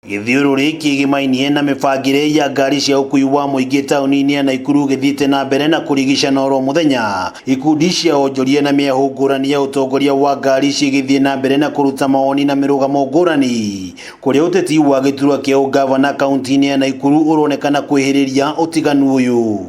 Gĩthiũrũrĩ kĩgĩmainie na mĩbangĩre ya ngari cia ũkui wa mũingĩ taũni-inĩ ya Naikuru gĩthiĩte na mbere na kũrigicana oro mũthenya. Ikundi cia onjoria na mĩahũ ngũrani ya ũtongoria wa ngari cigĩthiĩ na mbere na kũruta mawoni na mĩrũgamo ngũrani kũrĩa ũteti wa gĩturwa kĩa ũgavana kaunti-inĩ ya Naikuru ũronekana kwĩhĩrĩria ũtiganu ũyũ.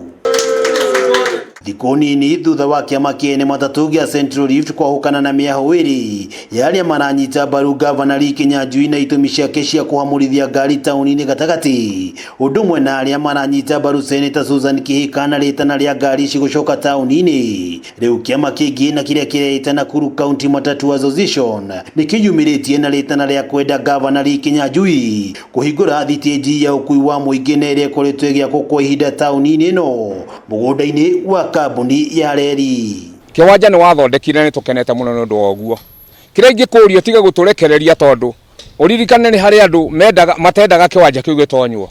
Thikũ nini thutha wa kĩama kĩene matatũ gĩa Central Rift kwahũkana na mĩahũ ĩrĩ ya arĩa maranyita mbaru ngavana Lee Kinyanjui na itũmi ciake cia kũhamũrithia ngari taũni-inĩ gatagatĩ, ũndũ ũmwe na arĩa maranyita mbaru Seneta Susan Kihika na rĩtana rĩa ngari ici gũcoka taũni-inĩ. Rĩu kĩama kĩngĩ na kĩrĩa kĩreĩta Nakuru County Matatu Association nĩ kĩyumĩrĩtie na rĩtana rĩa kwenda ngavana Lee Kinyanjui kũhingũra thitĩnji ya ũkui wa mũingĩ na ĩrĩa ĩkoretwo ĩgĩakwo kwa ihinda taũni-inĩ ĩno mũgũnda-inĩ wa kambuni ya reri. Kĩwanja nĩ wathondekire nĩ tũkenete mũno nĩ ũndũ wa ũguo. Kĩrĩa ingĩkũria ũtige gũtũrekereria tondũ ũririkane nĩ harĩ andũ mendaga matendaga kĩwanja kĩu gĩtonywo.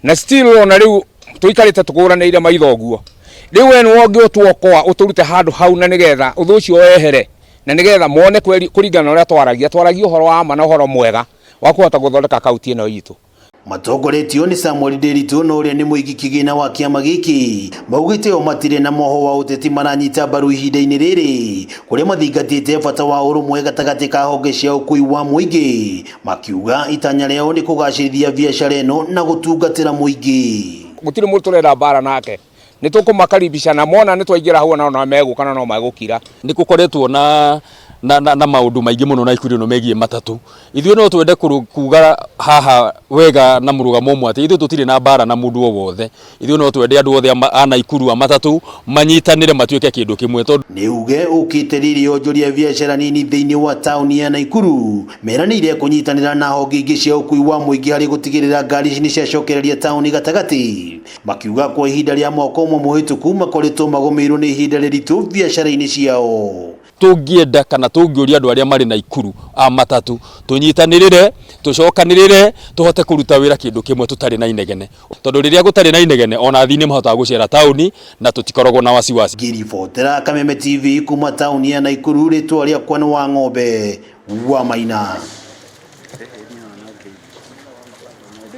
Na still ona rĩu tũikarĩte tũkũranĩire maitho ũguo. Rĩu we nĩwe ũngĩũtuokoa ũtũrute handũ hau na nĩgetha ũthũ ũcio wehere na nĩgetha mone kweli kũringana na ũrĩa twaragia. Twaragia ũhoro wa ma na ũhoro mwega wa kũhota gũthondeka kaunti ĩno itũ. Matongoretio nĩ Samuel Nderitu na ũrĩa nĩ mũigi kĩgĩna wa kĩama gĩkĩ maugĩte o matirĩ na moho wa ũteti maranyita mbaru ihinda-inĩ rĩrĩ kũrĩa mathingatĩte bata wa ũrũmwe gatagatĩ ka honge cia ũkui wa mũingĩ makiuga itanya rĩao nĩ kũgacĩrithia biacara ĩno na gũtungatĩra mũingĩ. Gũtirĩ mũndũ tũrenda mbara nake nĩ tũkũmakaribisha na mona nĩ twaingĩra hau nao no megũka na no megũkira. Nĩ gũkoretwo na na, na, na maũndũ maingĩ mũno Naikuru ĩno megiĩ matatũ. Ithuĩ no twende kuga haha wega na mũrũgamo ũmwe atĩ ithuĩ tũtirĩ na mbara na mũndũ o wothe. Ithuĩ no twende andũ othe a Naikuru a matatũ manyitanĩre matuĩke kĩndũ kĩmwe tondũ Nĩ uge ũkĩte rĩrĩa onjoria a biacara nini thĩinĩ wa taũni ya Naikuru meranĩire kũnyitanĩra na honge ingĩ cia ũkui wa mũingĩ harĩ gũtigĩrĩra ngari ici nĩciacokereria taũni gatagatĩ. Makiuga kwa ihinda rĩa mwaka ũmwe mũhĩtũku makoretwo magũmĩirwo nĩ ihinda rĩritũ biacara-inĩ ciao. Tũngĩenda kana tũngĩũria andũ arĩa marĩ Naikuru a matatũ tũnyitanĩrĩre, tũcokanĩrĩre, tũhote kũruta wĩra kĩndũ kĩmwe tũtarĩ na inegene, tondũ rĩrĩa gũtarĩ na inegene ona athii nĩ mahotaga gũcera taũni na tũtikoragwo na wasiwasi. Ngĩribotera Kameme TV kuma taũni ya Naikuru, rĩtwa rĩakwa nĩ Wang'ombe wa Maina.